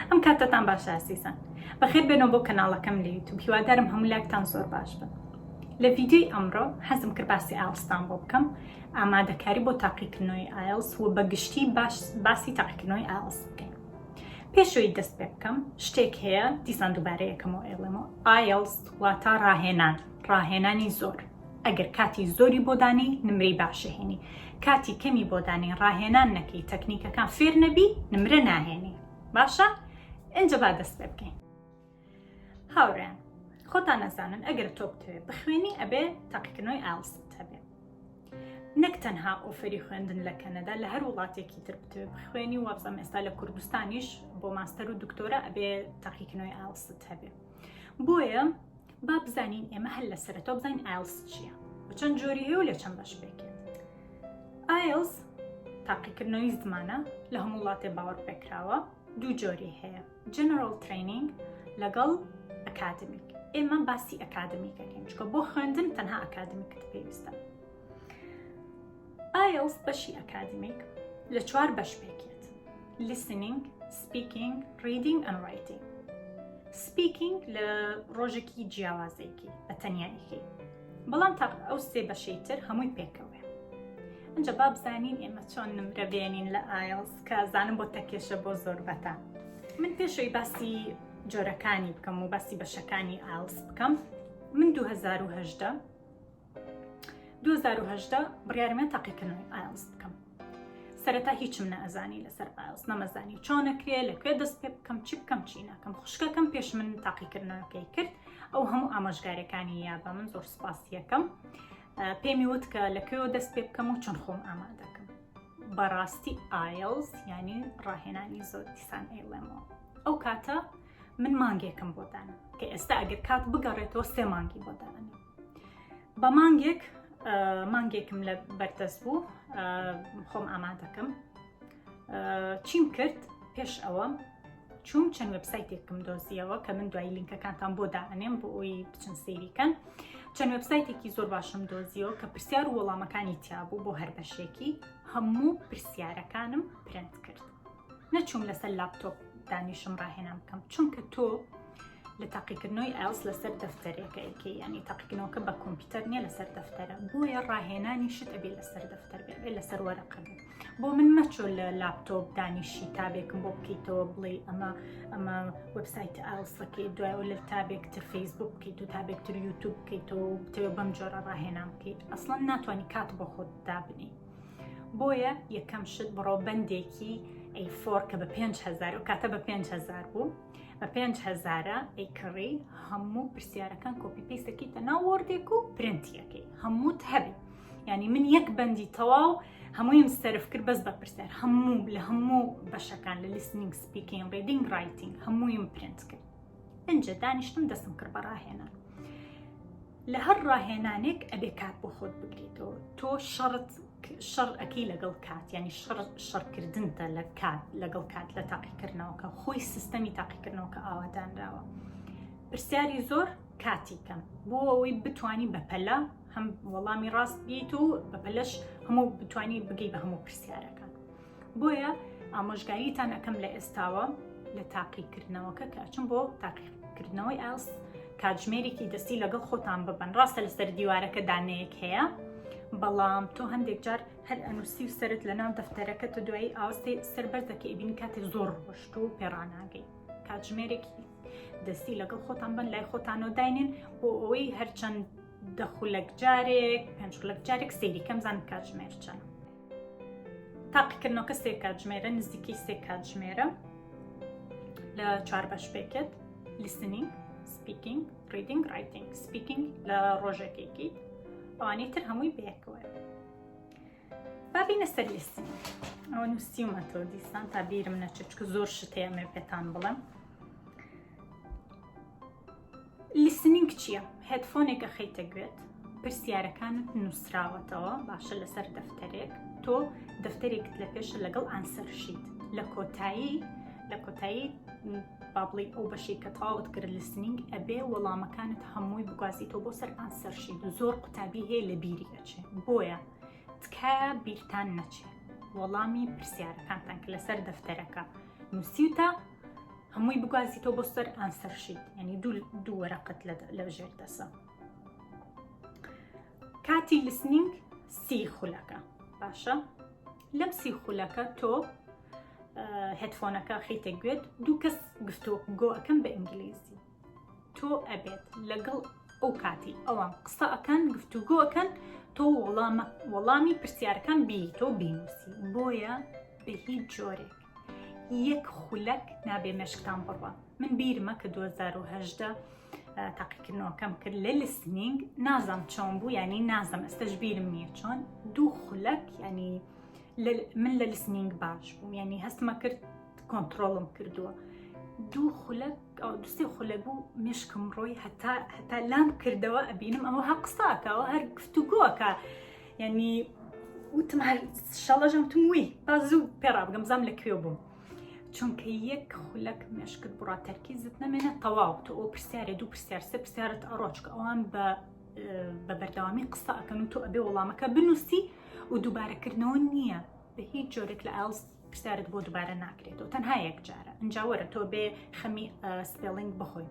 ئەم کاتەتان باشە ئازیزان بەخێر بێنەوە بۆ کەناڵەکەم لە یوتوب هیوادارم هەموو لاکتان زۆر باش بن لە ڤیدیۆی ئەمڕۆ حەزم کرد باسی ئایڵستان بۆ بکەم ئامادەکاری بۆ تاقیکردنەوەی ئایڵس و بە گشتی باش باسی تاقیکردنەوەی ئایڵس بکەین پێشەوەی دەست پێ بکەم شتێک هەیە دیسان دووبارە یەکەمەوە ئێڵێمەوە ئایڵس واتا ڕاهێنان ڕاهێنانی زۆر ئەگەر کاتی زۆری بۆ دانی نمرەی باشەهێنی کاتی کەمی بۆ دانی ڕاهێنان نەکەی تەکنیکەکان فێر نەبی نمرە ناهێنی باشە ئینجا با دەست پێ بکەین هاوڕێیان خۆتان نەزانن ئەگەر تۆ بتەوێ بخوێنی ئەبێ تاقیکردنەوەی ئایڵست هەبێ نەک تەنها offer ی خوێندن لە کەنەدا لە هەر وڵاتێکی تر بتەوێ بخوێنی وابزانم ئێستا لە کوردستانیش بۆ ماستەر و دکتۆرا ئەبێ تاقیکردنەوەی ئایڵست هەبێ بۆیە با بزانین ئێمە هەر لە سەرەتەوە بزانین ئایڵس چییە و چەند جۆری هەیە و لە چەند بەش پێکێت. ئایڵس تاقیکردنەوەی زمانە لە هەموو وڵاتێ باوەڕ پێکراوە دوو جۆری هەیە general training لەگەڵ academic ئێمە باسی ئەکادمیکەکەین چکە بۆ خوێندن تەنها ئەکادمیکت پێویستە ئایڵس بەشی ئەکادمیک لە چوار بەش پێکێت listening, speaking, reading and writing. Speaking لە ڕۆژێکی جیاوازێکی بە تەنیایەکی بەڵام تا ئەو سێ بەشەی تر هەمووی پێکەوەیە ئەنجا با بزانین ئێمە چۆن نمرە بێنین لە ئایڵس کە زانم بۆ تەکێشە بۆ زۆربەتان من پێشەوەی باسی جۆرەکانی بکەم و باسی بەشەکانی ئایڵس بکەم من 2018 2018 بڕیارمە تاقیکردنەوەی ئایڵس بکەم سەرەتا هیچم نەئەزانی لەسەر ئایڵس نەمەزانی چۆنەکرێ لە کوێ دەست پێ بکەم چی بکەم چی ناکەم خوشکەکەم پێش من تاقیکردنەوەکەی کرد ئەو هەموو ئامۆژگاریەکانی یا بە من زۆر سپاسیەکەم پێمی وت کە لە کوێوە دەست پێ بکەم و چۆن خۆم ئامادەکەم بەڕاستی ئایڵس یعنی ڕاهێنانی زۆر دیسان ئەیڵێمەوە ئەو کاتە من مانگێکم بۆ دانا کە ئێستا ئەگەر کات بگەڕێتەوە سێ مانگی بۆ دانم بە مانگێک مانگێکم لە بەردەست بوو خۆم ئامادەکەم چیم کرد پێش ئەوە چوم چەند وبسایتێکم دۆزیەوە کە من دوای لینکەکانتان بۆ دائەنێم بۆ ئەوی بچن سەیریکەن چەند وبسایتێکی زۆر باشم دۆزیەوە کە پرسیار و وەڵامەکانی تیابوو بۆ هەر بەشێکی هەموو پرسیارەکانم پرنت کرد نەچووم لەسەر لاپتۆپ دانیشم ڕاهێنان بکەم چونکە تۆ لە تاقیکردنەوەی ئایڵس لەسەر دەفتەرێکە ئەیکەی ینی تاقیکردنەوەکە بە کۆمپیوتەر نییە لەسەر دەفتەرە بۆیە ڕاهێنانی شت ئەبێ لەسەر دەفتەر بێ ئەبێ لەسەر وەرەقە بێ بۆ من مەچۆ لە لاپتۆپ دانیشی tab ێکم بۆ بکەیتەوە بڵێ ئەمە ئەمە وبسایت ئایڵسەکەی دوایەوە لە tab ێک تر فەیسبوک بکەیت و tab ێک تر یوتوب بکەیتەوە بتەوێ بەم جۆرە ڕاهێنان بکەیت ئەسڵەن ناتوانانی کات بۆ خۆت دابنی بۆیە یەکەم شت بڕۆ بەندێکی A4 کە بە 5هزار و کاتە بە 5هزار بوو بە پێنج هەزارە ئەیکڕی هەموو پرسیارەکان copy paste ەکەیتە ناو Word ێک و پرنتیەکەی هەمووت هەبێ یعنی من یەک بەندی تەواو هەموویم سەرف کرد بەس بە پرسیار هەموو لە هەموو بەشەکان لە listening speaking reading writing هەموویم پرنت کرد ئینجا دانیشتم دەستم کرد بە ڕاهێنان لە هەر ڕاهێنانێک ئەبێ کات بۆ خۆت بگریتەوە تۆ شەڕت شەڕ ئەکەی لەگەڵ کات ینی شەڕ شەڕکردنتە لە کات لەگەڵ کات لە تاقیکردنەوەکە خۆی سیستەمی تاقیکردنەوەکە ئاوادانراوە پرسیاری زۆر کاتی کەم بۆ ئەوەی بتانی بەپەلە هەم وەڵامی ڕاست بیت و بەپەلەش هەموو بتانی بگەی بە هەموو پرسیارەکان بۆیە ئامۆژگاریتان ئەکەم لە ئێستاوە لە تاقیکردنەوەکە کە ئەچم بۆ تاقیکردنەوەی ئایڵس کاتژمێرێکی دەستی لەگەڵ خۆتان ببن ڕاستە لەسەر دیوارەکە دانەیەک هەیە بەڵام تۆ هەندێک جار هەر ئەنووسی و سرت لە ناو دەفتەرەکە تۆ دوایی ئاوسێ سەر بەرزەکە ئبین کاتێ زۆر ڕۆشت و پێڕاناگەی کاتژمێرێکی دەستی لەگەڵ خۆتان بن لای خۆتانەوە داینێن بۆ ئەوەی هەرچەند دەخولەک جارێک پێنج خولەک جارێک سەیری کەم زان کاتژمێر چەند تاقیکردنەوەکە سێ کاتژمێرە نزیکەی سێ کاتژمێرە لە چوار بەش پێکێت listening speaking reading writing speaking لە ڕۆژێکێکی ئەوانەی تر هەمووی بەیەکەوە بابینە سەر listening ئەوە نووسیومەتەوە دیسان تا بیرم نەچێت چکە زۆر شتەیە ئەمێ پێتان بڵێم listening چییە؟ headphone ێک ئەخەیتە گوێت پرسیارەکانت نووسراوەتەوە باشە لەسەر دەفتەرێک تۆ دەفتەرێکت لە پێشە لەگەڵ answer sheet لە کۆتایی لە کۆتایی با بڵێ ئەو بەشەی کە تەواوت کرد listening ئەبێ وەڵامەکانت هەمووی بگوازیتەوە بۆ سەر answer sheet زۆر قوتابی هەیە لە بیری ئەچێ بۆیە تکایە بیرتان نەچێ وەڵامی پرسیارەکانتان کە لەسەر دەفتەرەکە نووسیوتە. هەمووی بگوازیتەوە بۆ سەر answer sheet یعنی دوو وەرەقەت لە ژێر دەسە کاتی listening 30 خولەکە باشە لەم 30 خولەکە تۆ headphone ەکە خیتە گوێت دوو کەس گفتۆ گۆ ئەکەم بە ئینگلیزی تۆ ئەبێت لەگەڵ ئەو کاتی ئەوان قسە ئەکەن گفتوگۆ ئەکەن تۆ وەڵامە وەڵامی پرسیارەکان بی تۆ بینوسی بۆیە بە هیچ جۆرێک یەک خولەک نابێ مێشکتان بڕوا من بیرمە کە 2018 تاقیکردنەوەکەم کرد لە listening نازم چۆن بوو ینی نازم ئەستەش بیرم نییە چۆن دوو خولەک ینی من لە listening باش بووم ینی هەستمە کرد کۆنتترۆڵم کردووە دوو خولەک دوسێ خولە بوو مشکم ڕۆی هەتا هەتا لام کردەوە ئەبینم ئەوە هە قساکەەوە هەر گفتوگۆکە یعنی وتم هەر شەڵەژەم تم وی با زوو پێڕابگەم زام لە کوێ بووم چونکە یەک خولەک مێشکت بڕا تەرکیزت نەمێنە تەواو تۆ ئەو پرسیارە دوو پرسیار سێ پرسیارت ئەڕۆچکە ئەوان بە بە بەردەوامی قسە ئەکەن و تۆ ئەبێ وەڵامەکە بنووسی و دووبارەکردنەوە نییە بە هیچ جۆرێک لە IELTS پرسیارت بۆ دووبارە ناکرێتەوە تەنها یەک جارە ئینجا وەرە تۆ بێ خەمی spelling بخۆی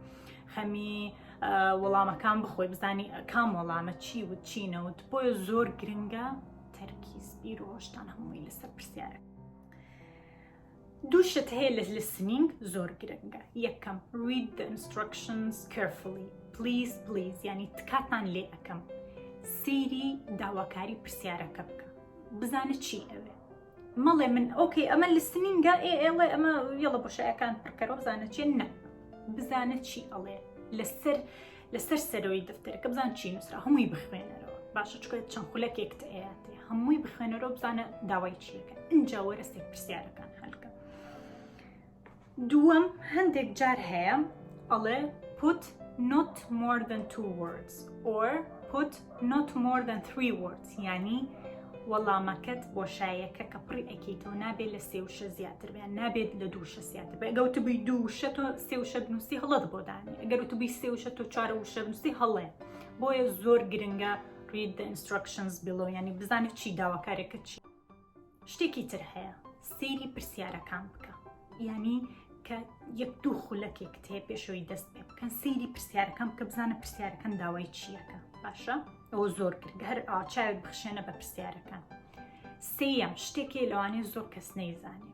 خەمی وەڵامەکان بخۆی بزانی کام وەڵامە چی و چی نەوت بۆیە زۆر گرنگە تەرکیز بیر و هۆشتان هەمووی لەسەر پرسیارە دوو شت هەیە لە listening زۆر گرنگە یەکەم read the instructions carefully please please ینی تکاتان لێ ئەەکەم سەیری داواکاری پرسیارەکە بکە بزانە چی ئەوێ مەڵێ من okay ئەمە listening ە ئێ ئێڵێ ئەمە یەڵە بۆشایەکان پڕکەرەوە بزانە چێ نە بزانە چی ئەڵێ لەسەر لەسەر سەرەوەی دەفتەرەکە بزان چی نووسرا هەمووی بخوێنەرەوە باشە چکە چەند خولەکێکت ئەیاتێ هەمووی بخوێنەرەوە بزانە داوای چیەکە ئینجا وەرە سێ پرسیارەکان هەلکە دووەم هەندێک جار هەیە ئەڵێ put not more than two words or put not more than three words یعنی وەڵامەکەت بۆشایەکە کە پڕی ئەکەیتەوە نابێت لە سێ وشە زیاتر بێ نابێت لە دوو وشە زیاتر بێ ئەگەر وتبووی دوو وشە تۆ سێ وشە بنووسی هەڵەت بۆ دانێ ئەگەر وتبووی سێ وشە تۆ چوار وشە بنووسی هەڵەیە بۆیە زۆر گرنگە read the instructions below یعنی بزانێت چی داواکارێکە چی شتێکی تر هەیە سەیری پرسیارەکان بکە یعنی کە یەک دوو خولەکێک تێ پێشەوەی دەست پێ بکەن سەیری پرسیارەکان بکە بزانە پرسیارەکان داوای چیەکە باشە ئەوە زۆر گرنگە هەر ئاچاوێک بخشێنە بە پرسیارەکان سێیەم شتێکی لەوانەیە زۆر کەس نەیزانێ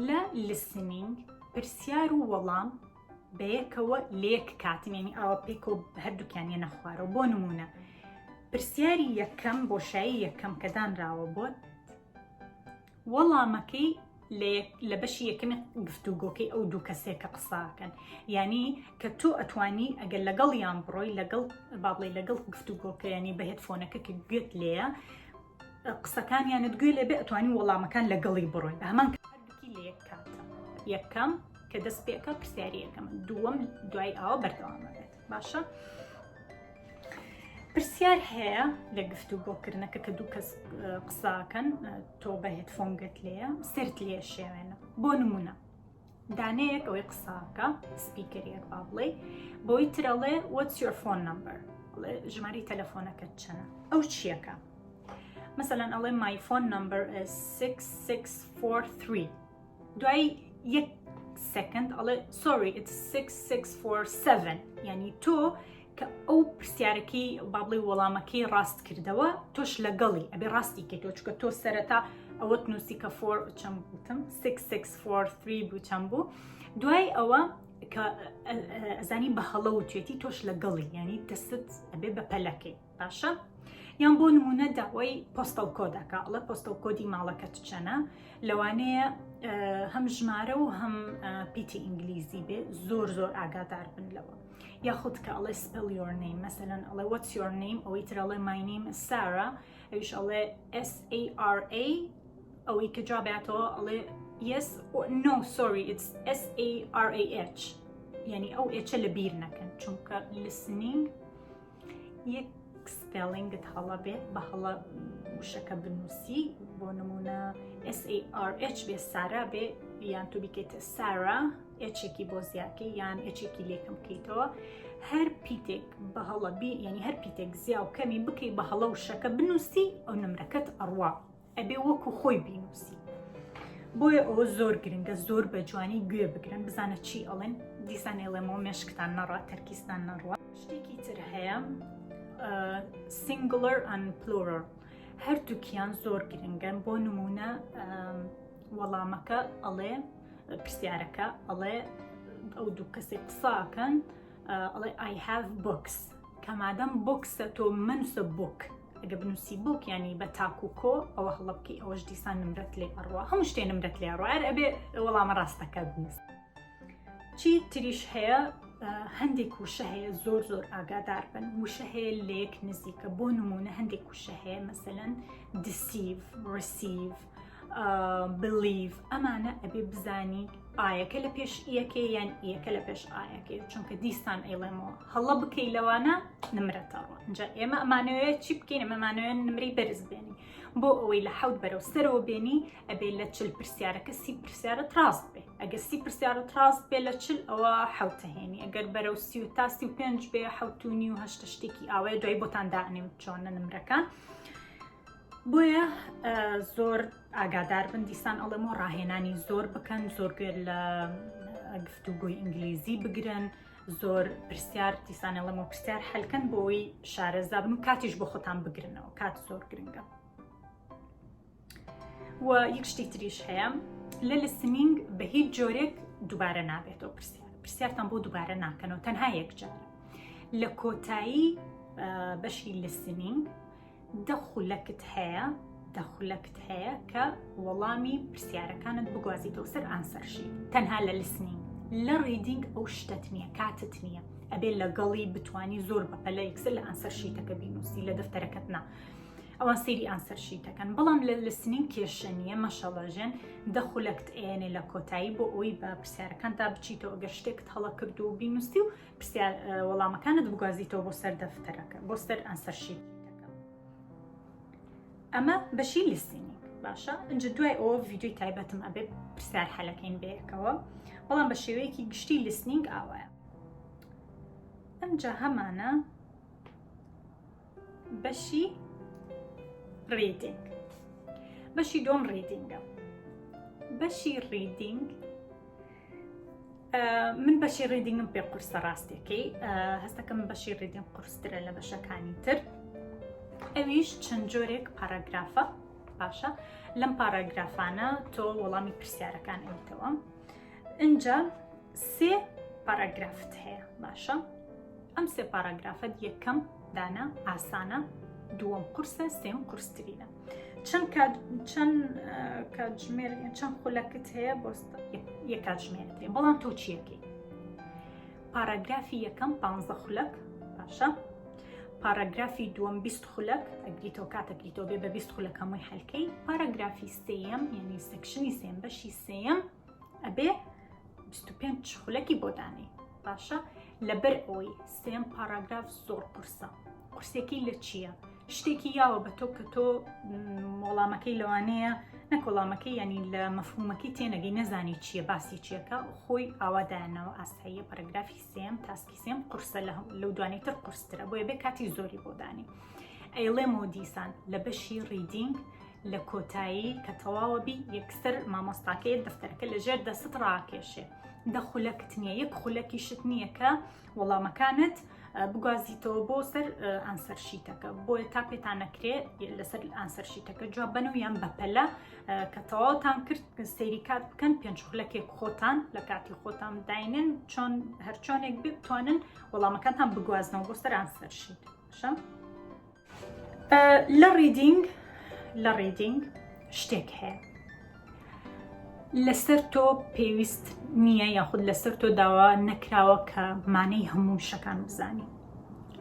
لە listening پرسیار و وەڵام بەیەکەوە لەیەک کاتن یعنی ئاوا پێکەوە هەردووکیان یەنە خوارەوە بۆ نمونە پرسیاری یەکەم بۆشایی یەکەم کە دانراوە بۆت وەڵامەکەی لە بەشی یەکەمی گفتوگۆکەی ئەو دوو کەسێک کە قساکەن یعنی کە تۆ ئەتوانی ئەگەر لەگەڵیان بڕۆی لەگەڵ با بڵێ لەگەڵ گفتوگۆکە ینی بە headphone ەکە کە گوێت لێیە قسەکانیانت گوێ لێبێ ئەتوانی وەڵامەکان لەگەڵی بڕۆی بە هەمان هەردووکی لە یەک کاتە یەکەم کە دەست پێکە پرسیاری یەکەم دووەم دوای ئاوە بەردەوامە بێت باشە پرسیار هەیە لە گفتوگۆکردنەکە کە دوو کەس قساکەن تۆ بە headphone گوێت لێیە سەرت لێ شێوێنە بۆ نمونە دانەیەک ئەوەی قساکە speaker ێک با بڵێ بۆی ترەڵێ what's your phone number ژماری تەلەفۆنەکە چەنە ئەو چیەکە مثلەن ئەڵێ my phone number is 6643 دوای یەک second ئەڵێ sorry it's 6647 یعنی تۆ کە ئەو پرسیارەکەی با بڵێ وەڵامەکەی ڕاست کردەوە تۆش لەگەڵی ئەبێ ڕاستی کەیتەوە چونکە تۆ سەرەتا ئەوەت نووسی کە four چەند بوتم 6643 بوو چەند بوو دوای ئەوە کە ئەزانی بە هەڵە وتێتی تۆش لەگەڵی ینی دەستت ئەبێ بە پەلەکەی باشە یان بۆ نمونە داوای postal code ەکە ئەڵێ postal code ی ماڵەکەت چەنە لەوانەیە هەم ژمارە و هەم پیتی ئینگلیزی بێ زۆر زۆر ئاگادار بن لەوە یاخود کە ئەڵێ spell your name مەسەلەن ئەڵێ what's your name ئەوەی تر ئەڵێ my name Sarah ئەویش ئەڵێ S A R A ئەوەی کە جواباتەوە ئەڵێ yes or no sorry it's S A R A H یعنی ئەو H ە لە بیر نەکەن چونکە listening یەک spelling ت هەڵە بێت بە هەڵە وشەکە بنووسی بۆ نمونە SARH بێ سارا بێ یان تۆ بیکەیتە سارا H ێکی بۆ زیاکەی یان H ێکی لێکم بکەیتەوە هەر پیتێک بە هەڵە بی یعنی هەر پیتێک زیا و کەمی بکەی بە هەڵە وشەکە بنووسی ئەو نمرەکەت ئەڕوا ئەبێ وەکو خۆی بینوسی. بۆیە ئەوە زۆر گرنگە زۆر بە جوانی گوێ بگرن بزانە چی ئەڵێن دیسان ئێڵێمەوە مێشکتان نەڕا تەرکیزتان نەڕوا شتێکی تر هەیە singular and plural هەردووکیان زۆر گرنگن بۆ نمونە وەڵامەکە ئەڵێ پرسیارەکە ئەڵێ ئەو دوو کەسی قساکەن ئەڵێ I have books کە مادەم books ە تۆ مەنووسە book ئەگە بنووسی book ینی بە تاک و کۆ ئەوە هەڵە بکەی ئەوەش دیسان نمرەت لێ ئەڕوا هەموو شتێ نمرەت لێ ئەڕوا هەر ئەبێ وەڵامە ڕاستەکە بنووس چی تریش هەیە هەندێک وشە هەیە زۆر زۆر ئاگادار بن وشە هەیە لەیەک نزیکە بۆ نمونە هەندێک وشە هەیە مەسەلەن deceive receive believe ئەمانە ئەبێ بزانی ئایەکە لە پێش ئیەکەی یان ئیەکە لە پێش ئایەکەی چونکە دیسان ئەیڵێمەوە هەڵە بکەی لەوانە نمرەتەڕوە اینجا ئێمە ئەمانەوەیە چی بکەین ئەمانەوەێ نمرەی بەرز بێنی بۆ ئەوەی لە حەوت بەرەو سەرەوە بێنی ئەبێ لە چل پرسیارەکە سی پرسیارت ڕاست بێ ئەگەر سی پرسیارت ڕاست بێ لە چل ئەوە حەوتەهێنی ئەگەر بەرەو سی و تا 35 بێ حەوت و نیو هەشتە شتێکی ئاوەیە دوای بۆتان دانێم چۆنە نمرەکان بۆیە زۆر ئاگادار بن دیسان ئەڵێم و ڕاهێنانی زۆر بکەن زۆر گوێ لە گفتوگۆی ئینگلیزی بگرن زۆر پرسیار دیسان ئەڵێم و پرسیار حلکەن بۆی شارەزا بن و کاتیش بۆ خۆتان بگرنەوە کات زۆر گرنگە و یەک شتی تریش هەیە لە listening بە هیچ جۆرێک دووبارە نابێتەوە پرسیار پرسیارتان بۆ دووبارە ناکەنەوە تەنها یەک جار لە کۆتایی بەشی listening دە خولەکت هەیە دە خولەکت هەیە کە وەڵامی پرسیارەکانت بگوازیتەوە سەر answer sheet تەنها لە listening لە reading ئەو شتەت نییە کاتت نییە ئەبێ لەگەڵی بتانی زۆر بەپەلە یەکسەر لە answer sheet ەکە بینوسی لە دەفتەرەکەت نا ئەوان سەیری answer sheet ەکەن بەڵام لە listening کێشە نییە مەشەڵەژێن دە خولەکت ئێنێ لە کۆتایی بۆ ئەوی بە پرسیارەکانتا بچیتەوە ئەگەر شتێکت هەڵە کرد و بینوسی و پرسیار وەڵامەکانت بگوازیتەوە بۆ سەر دەفتەرەکە بۆ سەر answer sheet ەکە ئەمە بەشی listening باشە ئەنجا دوای ئەوە ڤیدیۆی تایبەتم ئەبێ پرسیار حەلەکەین بەیەکەوە بەڵام بە شێوەیەکی گشتی listening ئاوایە ئەمجا هەمانە بەشی reading بەشی دوم reading ە بەشی reading من بەشی reading م پێ قورسە ڕاستەکەی هەستەکەم بەشی reading قورسترە لە بەشەکانی تر ئەویش چەند جۆرێک پاراگرافە باشە لەم پاراگرافانە تۆ وەڵامی پرسیارەکان ئەیتەوە ئینجا سێ پاراگرافت هەیە باشە ئەم سێ پاراگرافەت یەکەم دانە ئاسانە دووەم قورسە سێم قورسترینە چەند کات چەند کاتژمێر چەند خولەکت هەیە بۆ یەک کاتژمێرت هەیە بەڵام تۆ چیەکەی پاراگرافی یەکەم پ خولەک باشە پاراگرافی دووەم 20 خولەک ئەگریتەوە کاتەگریتەوە بێ بە 20 خولەک هەمووی حلکەی پاراگرافی سێیەم یعنی section ی سێم بەشی سێیەم ئەبێ 25 خولەکی بۆ دانێ باشە لەبەر ئەوەی سێم پاراگراف زۆر قورسە قورسێکی لە چییە؟ شتێکی یاوە بە تۆ کە تۆ وەڵامەکەی لەوانەیە نەک وەڵامەکەی ینی لە مەفهومەکەی تێنەگەی نەزانی چییە باسی چیەکە خۆی ئاوا دایانەوە ئاساییە پەرەگرافی سێم task ی سێم قورسە لەو دوانی تر قورسترە بۆیە بێ کاتی زۆری بۆ دانی ئەیڵێمەوە دیسان لە بەشی reading لە کۆتایی کە تەواوە بی یەکسەر مامۆستاکەی دەفتەرەکە لە ژێر دەست ڕاکێشێ دە خولەکت نییە یەک خولەکیشت نییە کە وەڵامەکانت بگوازیتەوە بۆ سەر answer sheet ەکە بۆیە تا پێتان نەکرێ لەسەر answer sheet ەکە جواب بەنەوە یان بەپەلە کە تەواوتان کرد سەیری کات بکەن پێنج خولەکێک خۆتان لە کاتی خۆتان داینن چۆن هەرچۆنێک بتوانن وەڵامەکانتان بگوازنەوە بۆ سەر answer sheet باشە لە reading لە reading شتێک هەیە لەسەر تۆ پێویست نییە یاخود لەسەر تۆ داوا نەکراوە کە مانەی هەموو شەکان بزانی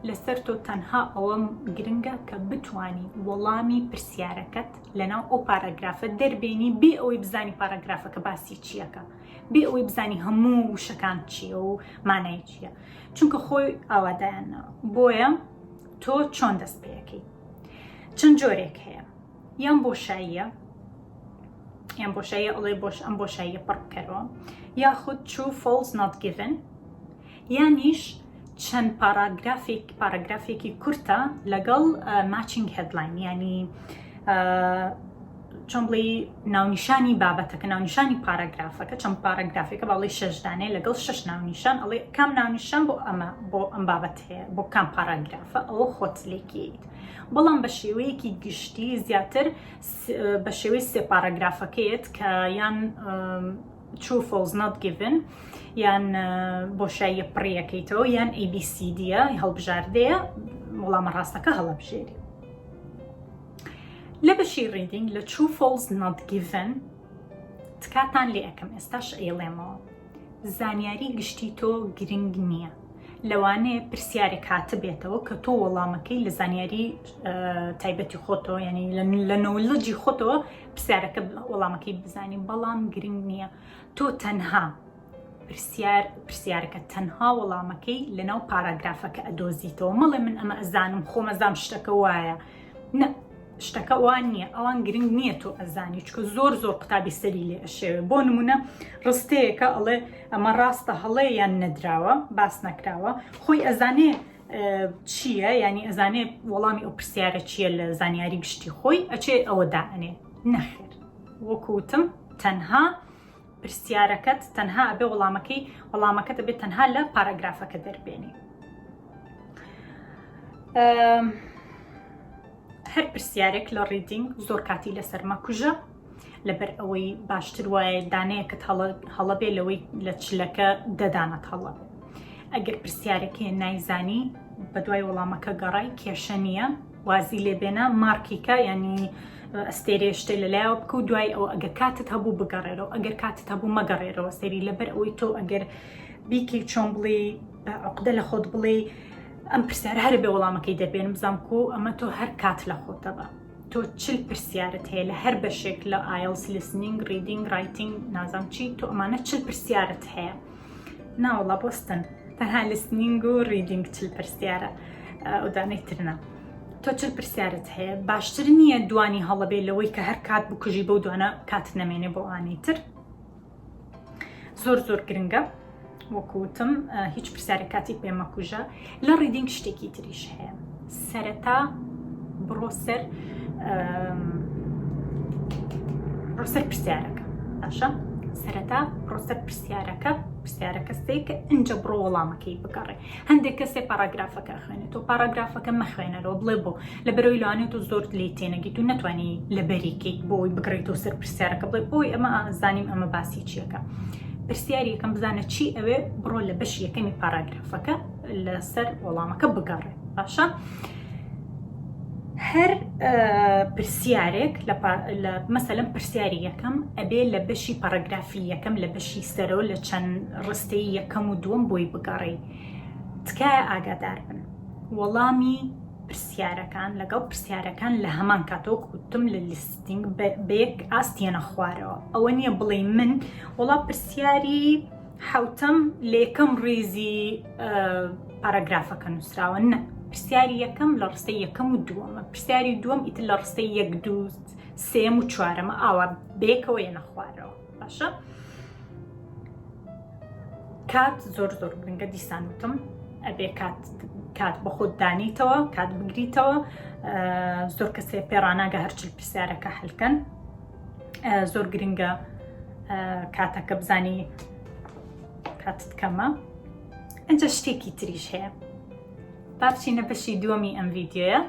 لەسەر تۆ تەنها ئەوە گرنگە کە بتانی وەڵامی پرسیارەکەت لەناو ئەو پاراگرافە دەربێنی بێ ئەوەی بزانی پاراگرافەکە باسی چیەکە بێ ئەوەی بزانی هەموو وشەکان چییە و مانای چییە چونکە خۆی ئاوادایانەوە بۆیە تۆ چۆن دەست پێەکەی چەند جۆرێک هەیە یان بۆشاییە یان بۆشاییە ئەڵێ بۆش ئەم بۆشاییە پڕ بکەرەوە یاخود true false not given یانیش چەند پاراگرافێک پاراگرافێکی کورتە لەگەڵ matching headline ینی. چۆن بڵێ ناونیشانی بابەتەکە ناونیشانی پاراگرافەکە چەند پاراگرافێکە باڵی شەش دانێ لەگەڵ شەش ناونیشان ئەڵێ کام ناونیشان بۆ ئەمە بۆ ئەم بابەت هەیە بۆ کام پاراگرافە ئەوە خۆت لێکیت بەڵام بە شێوەیەکی گشتی زیاتر بە شێوەی سێ پاراگرافەکەیەت کە یان true false not given یان بۆشاییە پڕیەکەیتەوە یان ABCD هەڵبژاردەیە وەڵامە ڕاستەکە هەڵەبژێری لە بەشی reading لە true false not given تکاتان لێ ئەەکەم ئێستاش ئەیڵێمەوە زانیاری گشتی تۆ گرنگ نییە لەوانەیە پرسیارێک هاتبێتەوە کە تۆ وەڵامەکەی لە زانیاری تایبەتی خۆتەوە ینی لە knowledge ی خۆتەوە پرسیارەکە وەڵامەکەی بزانی بەڵام گرنگ نییە تۆ تەنها پرسیار پرسیارەکە تەنها وەڵامەکەی لەناو پاراگرافەکە ئەدۆزیتەوە مەڵێ من ئەمە ئەزانم خۆم ئەزام شتەکە وایە نە شتەکە وان نییە ئەوان گرنگ نییە تۆ ئەزانی چکە زۆر زۆر قوتابی سەری لێ ئەشێوێ بۆ نمونە ڕستەیەکە ئەڵێ ئەمە ڕاستە هەڵەیە یان نەدراوە باس نەکراوە خۆی ئەزانێ چییە ینی ئەزانێ وەڵامی ئەو پرسیارە چییە لە زانیاری گشتی خۆی ئەچێ ئەوە دائەنێ نەخێر وەکوتم تەنها پرسیارەکەت تەنها ئەبێ وەڵامەکەی وەڵامەکەت ئەبێ تەنها لە پاراگرافەکە دەربێنی هەر پرسیارێک لە reading زۆر کاتی لەسەر مەکوژە لەبەر ئەوەی باشتر وایە دانەیەکت هەڵە بێ لەوەی لە چلەکە دەدانەت هەڵە بێ ئەگەر پرسیارێک هەیە نایزانی بەدوای وەڵامەکە گەڕای کێشە نییە وازی لێ بێنە مارکیکە ینی ئەستێرەیە شتێ لەلایەوە بکە و دوای ئەوە ئەگەر کاتت هەبوو بگەڕێرەوە ئەگەر کاتت هەبوو مەگەڕێرەوە سەری لەبەر ئەوەی تۆ ئەگەر بیکەی چۆن بڵێ بە عقدە لە خۆت بڵێ ئەم پرسیارە هەر بێ وەڵامەکەی دەبێنم بزانم کو ئەمە تۆ هەر کات لە خۆتە بە تۆ چل پرسیارت هەیە لە هەر بەشێک لە ئایلس listening reading writing نازام چی تۆ ئەمانە چل پرسیارت هەیە ناوەڵا بۆستن تەنها listening و reading چل پرسیارە ئەو دانەی ترنا تۆ چل پرسیارت هەیە باشتر نییە دوانی هەڵەبێ لەوەی کە هەر کات بکوژی بەو دوانە کات نەمێنێ بۆ ئانی تر زۆر زۆر گرنگە وەکوتم هیچ پرسیارێک کاتی پێ مەکوژە لە reading شتێکی تریش هەیە سەرەتا بڕۆ سەر بڕۆ سەر پرسیارەکە باشە سەرەتا بڕۆ سەر پرسیارەکە پرسیارەکە سێکە ئینجا بڕۆ وەڵامەکەی بگەڕێ هەندێک کەسێ پاراگرافەکە خوێنێت تۆ پاراگرافەکە مەخوێنەرەوە بڵێ بۆ لە بەرەوەی لەوانێت تۆ زۆر لی تێنەگیت و نەتوانی لەبەریکەیت بۆی بگڕیتەوە سەر پرسیارەکە بڵێ ئۆی ئەمە زانیم ئەمە باسی چیەکە پرسیاری یەکەم بزانە چی ئەوێ بڕۆ لە بەشی یەکەمی پاراگرافەکە لەسەر وەڵامەکە بگەڕێ باشە هەر پرسیارێک لە مەسەلەن پرسیاری یەکەم ئەبێ لە بەشی پەڕەگرافی یەکەم لە بەشی سەرەوە لە چەند ڕستەی یەکەم و دووەم بۆی بگەڕێی تکایە ئاگادار بن وەڵامی پرسیارەکان لەگەڵ پرسیارەکان لە هەمان کاتەوە کوتم لە listening بە یەک ئاستیەنە خوارەوە ئەوە نییە بڵێ من وەڵا پرسیاری حەوتەم لە یەکەم ڕیزی پاراگرافەکە نووسراوە نە پرسیاری یەکەم لە ڕستەی یەکەم و دووەمە پرسیاری دووەم ئیتر لە ڕستەی یەک دوو سێم و چوارەمە ئاوا بێکەوە یەنە خوارەوە باشە کات زۆر زۆر گرنگە دیسان وتم ئەبێ کات کات بە خۆت دانیتەوە کات بگریتەوە زۆر کەسێ پێڕاناگە هەرچل پرسیارەکە هەلکەن زۆر گرنگە کاتەکە بزانی کاتت کەمە ئەجا شتێکی تریش هەیە با بچینە بەشی دووەمی ئەم ڤیدیۆیە.